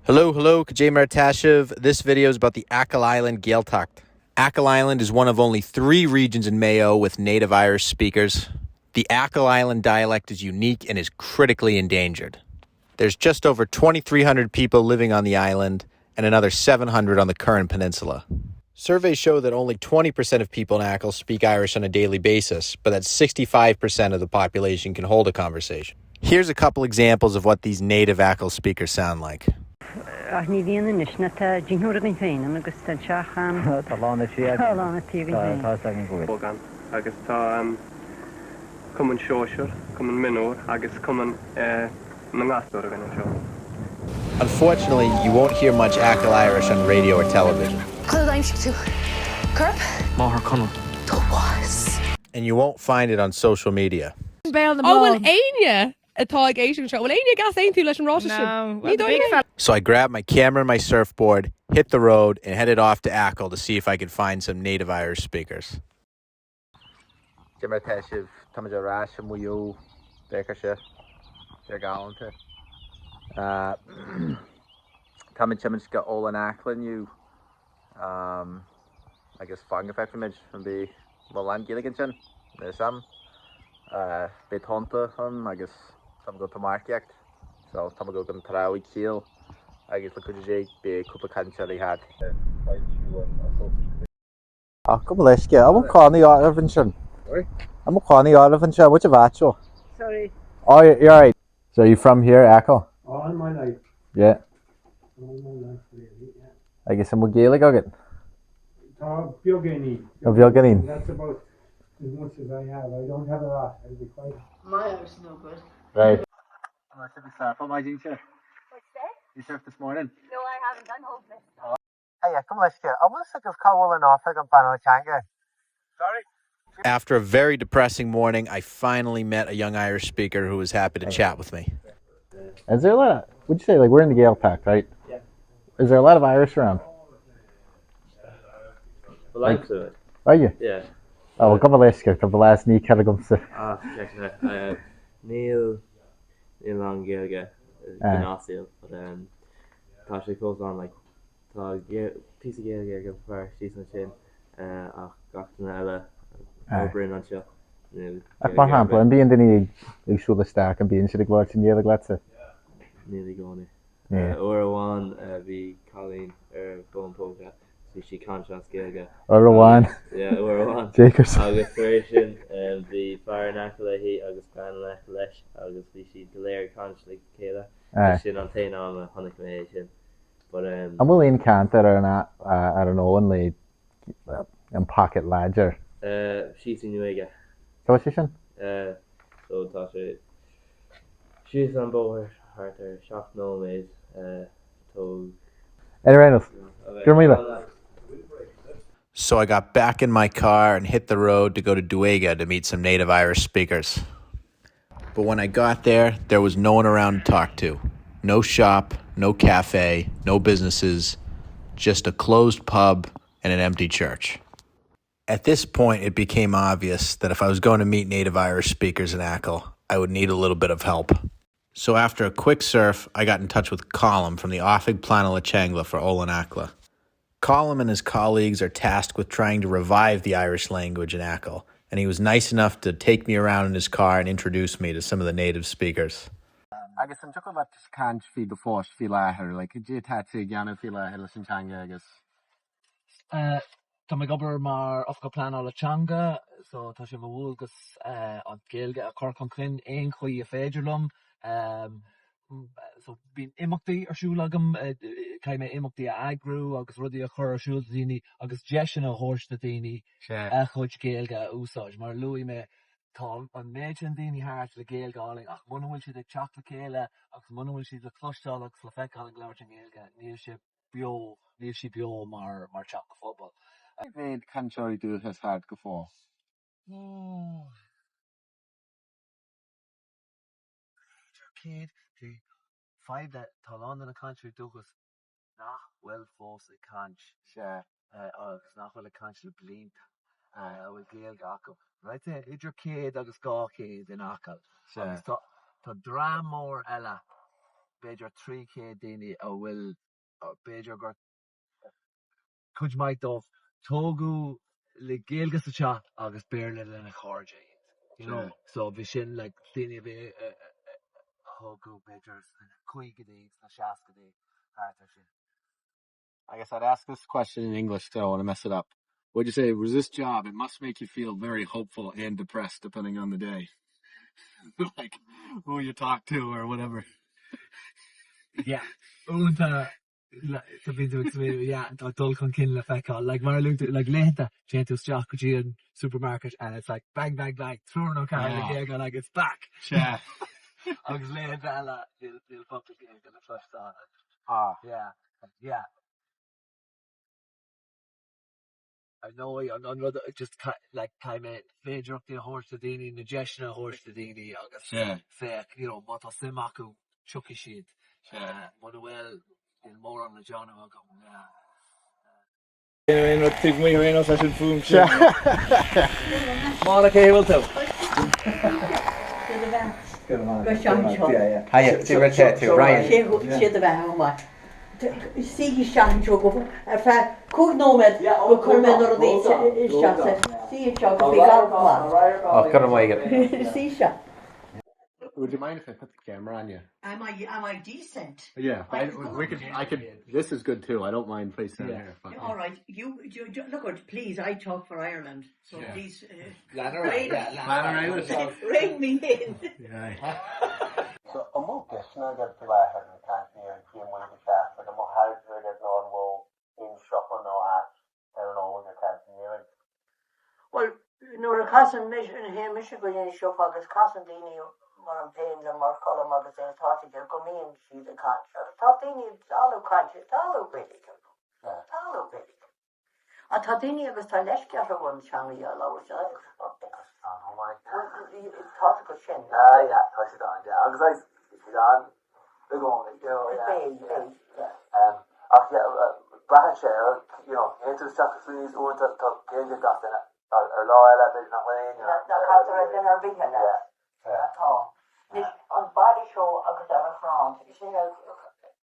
Hello, hello, Cad é mar atá sibh. This video is about the Achill Island Gaeltacht. Achill Island is one of only three regions in Mayo with native Irish speakers. The Achill Island dialect is unique and is critically endangered. There's just over 2,300 people living on the island and another 700 on the Curran Peninsula. Surveys show that only 20% of people in Achill speak Irish on a daily basis, but that 65% of the population can hold a conversation. Here's a couple examples of what these native Achill speakers sound like. Ach ní bhíonn anois ná tá dintiúr againn féin ann agus tá an teach ann. Tá lán na tí againn. Tá lán na tí againn féin. Tá fhios againn go bhfuil. óg ann agus tá cumann sóisear, cumann mionúr agus cumann na ngasúr againn anseo. Unfortunately, you won't hear much Achill Irish on radio or television. Cad a d'aimsigh tú? Corp? Máthair Conall. Do bhás. And you won't find it on social media. Béal na An bhfuil mBláth. éinne atá ag éisteacht anseo, an bhfuil éinne ag easaontú leis an ráiteas sin? No. Ní Well, the dóigh big liom. fella. So I grabbed my camera and my surfboard, hit the road, and headed off to Achill to see if I could find some native Irish speakers. Cad é mar atá sibh, táimid ar ais i Maigh Eo, féach air seo, sé galánta. Táimid ag tiomáint go Oileán Acla inniu agus fan go bhfeicfimid an mbeidh a lán Gaeilge ansin, níl 'fhios a'm. Beidh tonnta ann agus táim ag dul ag marcaíocht so táim ag dul go an trá Uí Chill agus le cuidiú Dé beidh cúpla cainteoirí thart. Ach gabh mo leithscéal. An bhfuil cónaí oraibh ansin? Sorry? An bhfuil cónaí oraibh anseo? Which of Achill? Sorry. Oh, you're alright. So are you from here, Achill? All my life. Yeah. All my life, really, yeah. Agus an bhfuil Gaeilge agat? Tá beagáinín. Tá beagáinín. That's about as much as I have. I don't have a lot. I'll be quite. My Irish is no good. Right. What's that? You surfed this morning? No, I haven't. I'm hopeless. Hiya, gabh mo leithscéal. An bhfuil fhios agaibh cá bhfuil an oifig an Pleanála Teanga? Sorry? After a very depressing morning, I finally met a young Irish speaker who was happy to chat with me. Is there a lot of, would you say, like, we're in the Gaeltacht, right? Yeah. Is there a lot of Irish around? Well, I'm fluent. Are you? Yeah. Oh, well, gabh mo leithscéal, tá blas ní cead agamsa. Ah, check it out. Uh, níl níl an Gaeilge Ah. gnáthshaol, but um, tá sé fós ann like Tá píosa Gaeilge ag an fear síos ansin ach gach duine eile a oibríonn anseo níl Ach mar Gaeilge ar shampla, bith. an mbíonn daoine ag siúl isteach, an mbíonn siad ag labhairt i nGaeilge leatsa? Níl i gcónaí. Níl. Uair amháin bhí cailín ar an bhfón póca is bhí sí ag caint as Gaeilge. Uair amháin? Yeah, uair amháin. Jaycers. Agus tar éis sin bhí fear in aice léi agus bean in aice leis agus bhí siad go léir ag caint le chéile. Sin an t-aon am a chonaic mé é sin. But um. An bhfuil aon ceantar ar an ar an oileán le an pocket láidir? Eh, síos i nDumhaighe. Cá bhfuil sé sin? Eh, so tá sé síos an bóthar thart ar 7 nóiméad, eh, tóg. Ar aon nós, go raibh míle. So I got back in my car and hit the road to go to Dooega to meet some native Irish speakers. But when I got there, there was no one around to talk to. No shop, no cafe, no businesses, just a closed pub and an empty church. At this point, it became obvious that if I was going to meet native Irish speakers in Achill, I would need a little bit of help. So after a quick surf, I got in touch with Colm from the Oifig Pleanála Teanga for Oileán Acla. Colm and his colleagues are tasked with trying to revive the Irish language in Achill, and he was nice enough to take me around in his car and introduce me to some of the native speakers. Agus an dtiocfadh leat caint faoi do phost faoi láthair, like cad é atá tú ag déanamh faoi láthair leis an teanga agus. Tá mé ag obair mar Oifigeach Pleanála Teanga so tá sé mo dhualgas an Ghaeilge a chur chun cinn aon chaoi a féidir liom. So bíonn imeachtaí ar siúl agam, caithfidh mé imeachtaí a eagrú agus rudaí a chur ar siúl do dhaoine agus deiseanna a thabhairt do dhaoine a chuid Gaeilge a úsáid. Mar a luaigh mé, tá an méid sin daoine thart le Gaeilge álainn ach muna bhfuil siad ag teacht le chéile agus muna bhfuil siad le cloisteáil agus le feiceáil ag labhairt i nGaeilge, níl sé beo, níl sí beo mar mar teanga phobail. Cé mhéad cainteoirí dúchais thart go fóill? B'fhéidir 100, tá fadhb le, tá a lán de na cainteoirí dúchais nach bhfuil fós ag caint agus nach bhfuil ag caint le blianta a bhfuil Gaeilge acu. But I'd say idir 100 agus 200 in Acaill agus tá dream mór eile. b'fhéidir 300 daoine a bhfuil, b'fhéidir gur cuid mhaith dóibh, tógadh le Gaeilge sa teach agus Béarla lena chairde iad, you know. So bhí sin like daoine a bhí a tógadh b'fhéidir sna caogaidí, sna seascaidí, thart ar sin. I guess I'd ask this question in English because I don't want to mess it up. Would you say was this job, it must make you feel very hopeful and depressed depending on the day. like who you talk to or whatever. Yeah. Uaireanta tá bíonn tú ag smaoineamh yeah tá dul chun cinn le feiceáil like mar a luaigh tú like laethanta téann tú isteach go dtí an supermarket and it's like bang bang bang triúr nó ceathrar le Gaeilge like it's back. Sea. Agus laethanta eile níl níl focal Gaeilge le cloisteáil. Ah. Yeah. Yeah. Ar ndóigh, an an rud just like caithfidh mé féidearthachtaí a thabhairt do daoine, na deiseanna a thabhairt do daoine agus féach, you know, má tá suim acu, tiocfaidh siad. Muna bhfuil, níl mórán le déanamh agam, yeah. Aon rud taobh amuigh ar aon nós leis an bhfuaim sin. Mála cé bhfuil tú? Hiya, Ryan. Sé do bheatha maith. Suigh isteach anseo go ar feadh 5 nóiméad go cuir mé na rudaí isteach sa suigh anseo go bí gabh maith. Ó, go raibh maith agat. Suigh isteach. Would you mind if I put the camera on you? Am I am I decent? Yeah, I, we could, I could, this is good too. I don't mind facing yeah. here. But, All right, you, you, look, please, I talk for Ireland, so yeah. please. Uh, rein, yeah, rein me in. Yeah. So an bhfuil deiseanna agat faoi láthair na cainteanna ar taobh amuigh de theach like an bhfuil thairbhe agat nó an bhfuil aon siopa nó áit ar an eolas ar caint i nGaeilge? Bhuel, nuair a chasann mise, théann mise go dtí an siopa agus casann daoine mar an féin liom, mar Cholm agus é tá aige go mbíonn siad ag caint agus tá daoine ag dalladh cainte, dalladh Gaeilge acu, dalladh Gaeilge. Ach tá daoine agus tá leisce orthu an teanga a labhairt agus tá acu sin. Ah yeah, tá siad ann, yeah. Agus like, bhí siad ann i gcónaí, you know, yeah. Beidh, beidh, yeah. Um, ach yeah, braitheann sé ar, you know, théann tú isteach i Sweeney's uaireanta tá Gaeilge ag gach duine. Ar lá eile, b'fhéidir nach bhfuil éinne. Ná caitear ar duine ar bith eile. Yeah. Atá. Anois, an baile seo agus ar an chrann, sin é.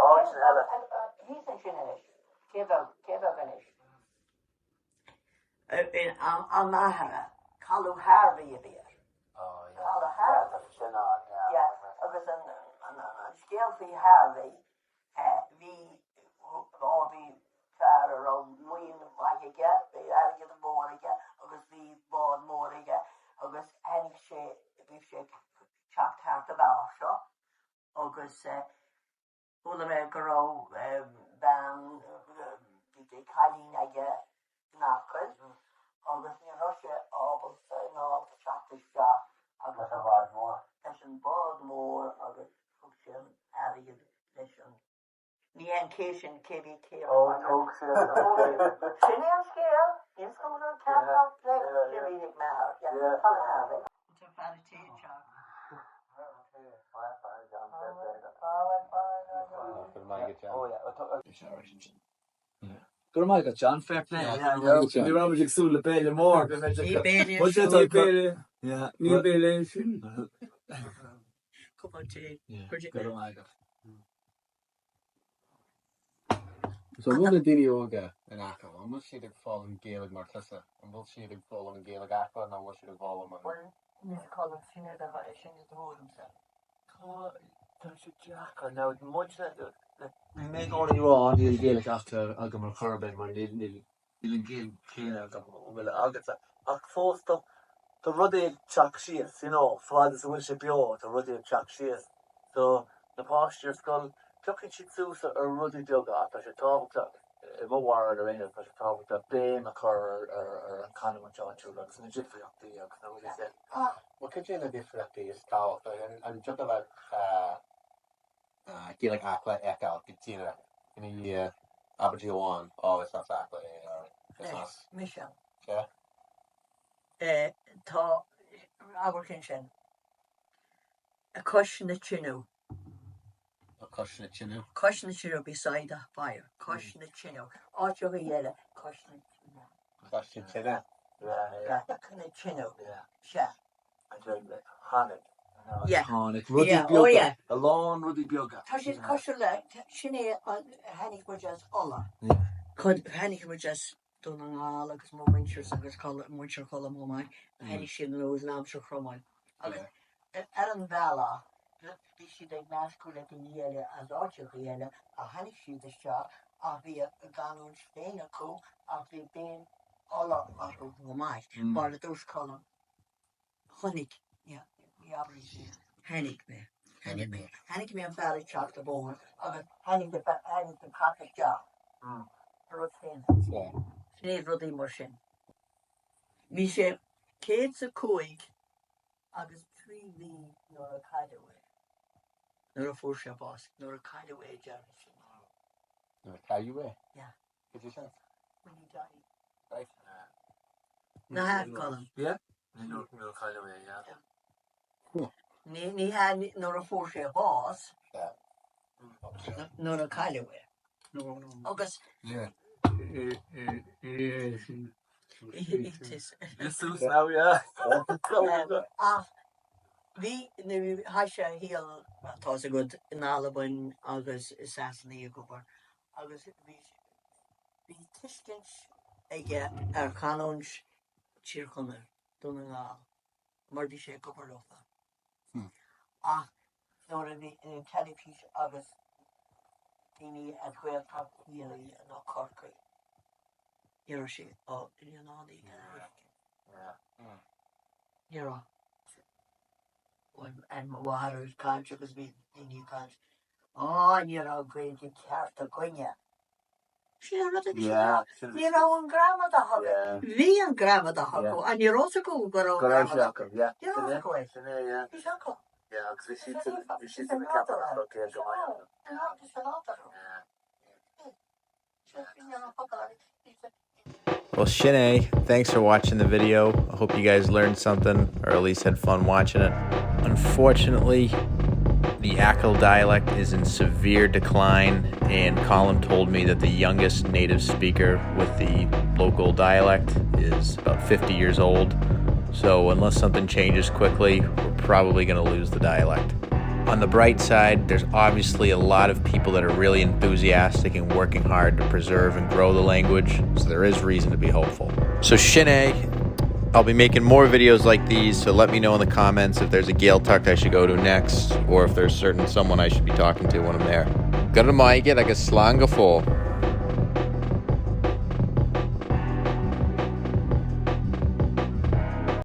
Áit eile. Thíos ansin anois. Cé bheag, cé bheag anois? An m'athar, Caladh Harvey a bhí air. Caladh Harvey. Sin ann, yeah. Yeah, agus an, an, an scéal faoi Harvey, bhí, ó bhí fear a raibh maoin mhaith aige, bhí airgead mór aige agus bhí bád mór aige agus tháinig sé, bhí sé ag teacht thart an bealach seo agus chuala mé go raibh bean, bhí cailín aige in Acaill agus ní raibh sé ábalta in ann teacht isteach agus Leis an bhád mór. Leis an bád mór agus thug sé an airgead leis an Ní hé an cé sin cé bhí cé Ó, tóg sé an scéal. Sin é an scéal. Níl 's agam an ceart ná le le bhí ag m'athair. Yeah, tá le hArvey. Tá fear a té anseo. Go raibh maith agat John, fair play. Ní raibh muid ag súil le béile mór. Ní béile sin. Ní béile sin. Cupán tae. Go raibh maith agat. So an bhfuil na daoine óga in Acaill, an bhfuil siad ag foghlaim Gaeilge mar tusa? An bhfuil siad ag foghlaim an Ghaeilge acu nó an bhfuil siad ag foghlaim an. Bhuel, níl Colm, sin é do, sin é do thuairimse. Tá, tá sé deacair. Now, muidne, níl mé ag iarraidh a rá níl Gaeilge Acla agam ar chor ar bith mar níl, níl, níl an Ghaeilge chéanna agam a bhfuil agatsa. Ach fós tá, tá rudaí ag teacht síos, you know, fad is a bhfuil sé beo, tá rudaí ag teacht síos. So, na páistí ar scoil, piocfaidh siad suas ar rudaí beaga ach tá sé tábhachtach, i mo bharúil ar aon nós, tá sé tábhachtach béim a chur ar an chanúint áitiúil agus na difríochtaí agus na rudaí sin. Bhuel, cad é na difríochtaí is tábhachtaí? An dtiocfadh leat Gaeilge Acla a fheiceáil go díreach ina dhiaidh abairtí amháin, Ó, is as Acla é, or is as. Mise. Sea? Tá, amharc ansin. Cois na tineadh. Cois na tineadh. Cois na tineadh beside the fire. Cois na tineadh. Áiteacha eile cois na tineadh. Cois na tineadh. Na tineadh. Sea. Tháinig. Yeah. Tháinig rudaí Yeah, oh beaga, yeah. a lán rudaí beaga. Tá siad cosúil le, sin é an, tháinig muid as Uladh. Tháinig muid as Dún na nGall agus mo mhuintir agus muintir Choilm chomh maith, tháinig siad anuas in aimsir Chromaill. Agus ar an bhealach bhí siad ag meascadh le daoine eile as áiteachaí eile ach tháinig siad isteach ach bhí a gcanúint féin acu ach bhí béim Uladh orthu chomh maith, mar a dúirt Colm, chonaic, ní abraíonn sé, tháinig mé, tháinig mé, tháinig mé an fear ag teacht an bóthar agus tháinig an tháinig an cat isteach, an rud céanna. Sin é rudaí mar sin. Bhí sé 105 agus 3 mhí nuair a cailleadh é, nuair a fuair sé bás, nuair a cailleadh é déarfaidh sé. Nuair a cailleadh é? Yeah. Cad é sin? When he died. Right. Nach ea, Colm? Yeah. Nuair a cailleadh é, yeah. Ní, ní hea nuair a fuair sé bás. Yeah. Nuair a cailleadh é. Agus. Yeah. Suas now, yeah. Ach bhí, chaith sé a shaol, tá's agat, in Albain agus i Sasana ag obair agus bhí, bhí tuiscint aige ar chanúint Tír Chonaill, Dún na nGall, mar bhí sé ag obair leofa. Ach nuair a bhí an teilifís agus daoine as Gaeltacht Chiarraí nó Corcaigh, ní raibh sé in ann iad a thuiscint. Ní raibh. Bhuel, mo mháthair ag caint agus bhí daoine ag caint, Á, ní raibh Gaeilge ceart againne. Sin an rud a bhí siad a rá. Ní raibh an gramadach acu. Bhí an gramadach acu ach ní raibh fhios acu go raibh an gramadach acu. Ní raibh fhios acu é. Bhí sé acu. Bhí sé nádúrtha. Bhí sé nádúrtha. Well, sin é, thanks for watching the video. I hope you guys learned something or at least had fun watching it. Unfortunately, the Acaill dialect is in severe decline, and Colin told me that the youngest native speaker with the local dialect is about 50 years old. So, unless something changes quickly, we're probably going to lose the dialect. On the bright side, there's obviously a lot of people that are really enthusiastic and working hard to preserve and grow the language, so there is reason to be hopeful. So, sin é, I'll be making more videos like these, so let me know in the comments if there's a Gaeltacht I should go to next, or if there's certain someone I should be talking to when I'm there. Go raibh maith agat agus slán go fóill.